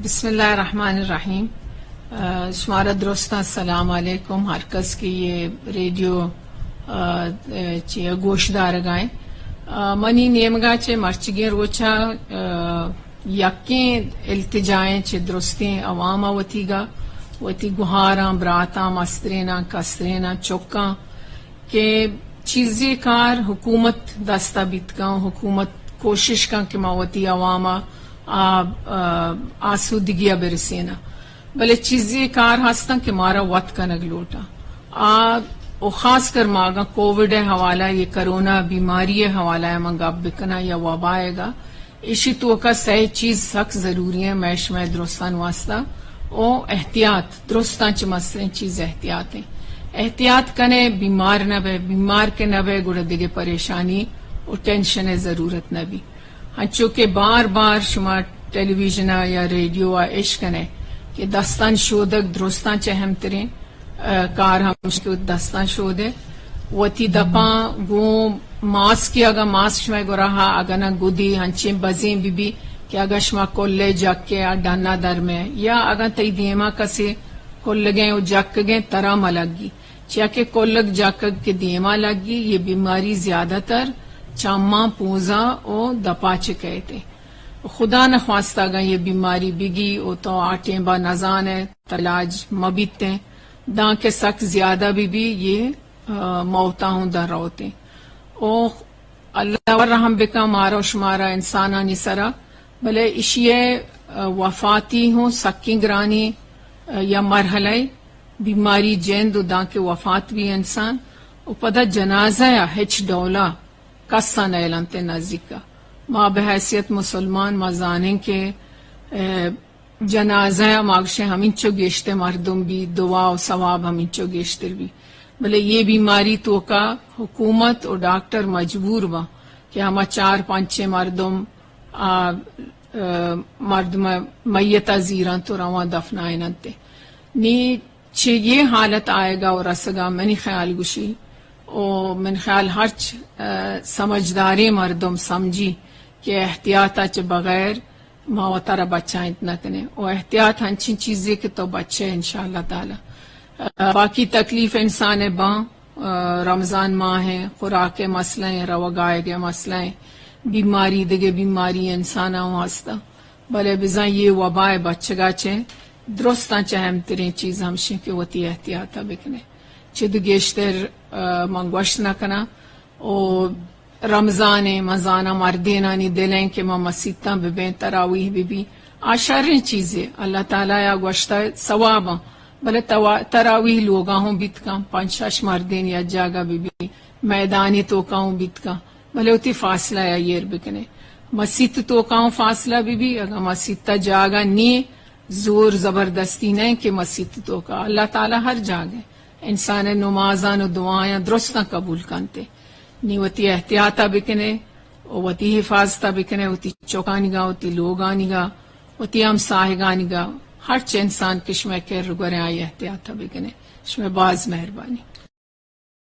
بسم اللہ الرحمن الرحیم۔ آ، شمارا درستاں سلام علیکم، ہر کس کہ یہ ریڈیو، آ، چی گوش دارگائیں۔ آ، منی نیمگا چہ مرچگیں روچا، آ، یکیں التجائیں چہ درستیں عوام وتیگا، وتی گہاراں، براتاں، مستریناں، کستریناں، چکاں کہ چیزے کار حکومت دستا بیت کن، حکومت کوشش کن کہ ما وتی عوام ء آ، آ، آسودگی ء برسیناں۔ بلے چیزے کار ہستن کہ مارا وت کنگ لوٹاں۔ آ، و خاص کر ما اگاں کووڈ ء حوالہ، یہ کرونا بیماری ء حوالہ ء من گپ بکناں یا وبا ء گا، ایشی توکا سئے چیز سک ضروری ہیں مئے شمئے درستان واسطہ۔ او احتیاط، درستان چہ مسترین چیز احتیاط ہیں۔ احتیاط کنے بیمار نہ بے، بیمار کے نہ بے گڑا دگہ پریشانی و ٹینشن ء ضرورت نہ بی۔ ہنچو کہ بار بار شما ٹیلی ویژن ء یا ریڈیو ء اش کنے کہ دستان شودگ درستان چہ اہم ترین، آ، کار ہمش کہ دستان شودے۔ وتی دپاں گوں ماسک، اگاں ماسک شمئے گورا ہا، اگاں نہ گدی ہنچیں بزیں بی بی کہ اگاں شما کلے جکے آ ڈنا درمے یا اگاں تئی دیما کسے کلگیں و جکگیں ترا ملگی۔ چیا کہ کلگ جاکگ کہ دیما لگی، یہ بیماری زیادہ تر چماں، پوزاں و دپا چہ کئیت۔ خدا نخواستہ اگاں یہ بیماری بگی و تو آ ٹیمبا نزانے، ترا علاج مبیتیں، داں کہ سک زیادہ بی بی، یہ، آ، موتاں ہوں در روتیں۔ او اللہ ور رحم بکن مارا و شمارا انسانانی سرا، بلے اشی ء، آ، وفاتی ہوں سکیں گرانی، آ، یا مرحلہ بیماری جند و دانکہ وفات بی انسان و پدا جنازہ ء ہچ ڈولا کسا نیلنت نزیکا۔ ما بحیثیت مسلمان ما زانیں کہ، آ، جنازہ ء ما گوشیں ہمینچو گیشتر مردم بی، دعا و ثواب ہمینچو گیشتر بی۔ بلے یہ بیماری توکا حکومت و ڈاکٹر مجبور باں کہ ہما چار پنچیں مردم آ، آ، مردم میت ء زیرنت و رواں دفنائیننت۔ نی چہ یہ حالت آئیگا و رسگا منی خیال گوشی و من خیال ہرچ، آ، سمجھداریں مردم سمجھی کہ احتیاط ء چہ بغیر ما وتارا بچائینت نہ کنیں۔ و احتیاط ہنچیں چیزے کہ تو بچے انشاءاللہ تعالی۔ آ، باقی تکلیف انسان ء باں، آ، رمضان ماہ ء خوراک ء مسئلہ ء، روگ آیگ ء مسئلہ ء، بیماری، دگہ بیماری انسان ء ہوں ہستاں۔ بلے بزاں یہ وبا ء بچگا چہ درستاں چہ اہم تریں چیز ہمشیں کہ وتی احتیاط ء بکنے۔ چد گیشتر، آ، من گوشت نہ کناں۔ او رمضان ء، من زاناں مردینانی دل ء کہ ما مسیتاں ببیں، تراویح ببی، آ شریں چیزے، اللہ تعالی ء گوشتہ ثواباں، بلے توا-، تراویح لوگاں ہوں بیت کن، پنچ شش مردین یا جاگہ ببی، میدانی توکا ہوں بیت کن، بلے وتی فاصلہ ء ایر بکنے۔ مسیت توکا ہوں فاصلہ ببی، اگاں مسیت ء جاگہ نی، زور زبردستی نہ کہ مسیت توکا، اللہ تعالی ہر جاگہ انسان ء نمازاں و دعایاں درستاں قبول کنتے۔ نی وتی احتیاط ء بکنے و وتی حفاظت ء بکنے، وتی چوکانیگا، وتی لوگانیگا، وتی ہمساہگانیگا، ہرچ انسان کہ شمئے کر گوریں آئی احتیاط ء بکنے۔ شمئے باز مہربانی۔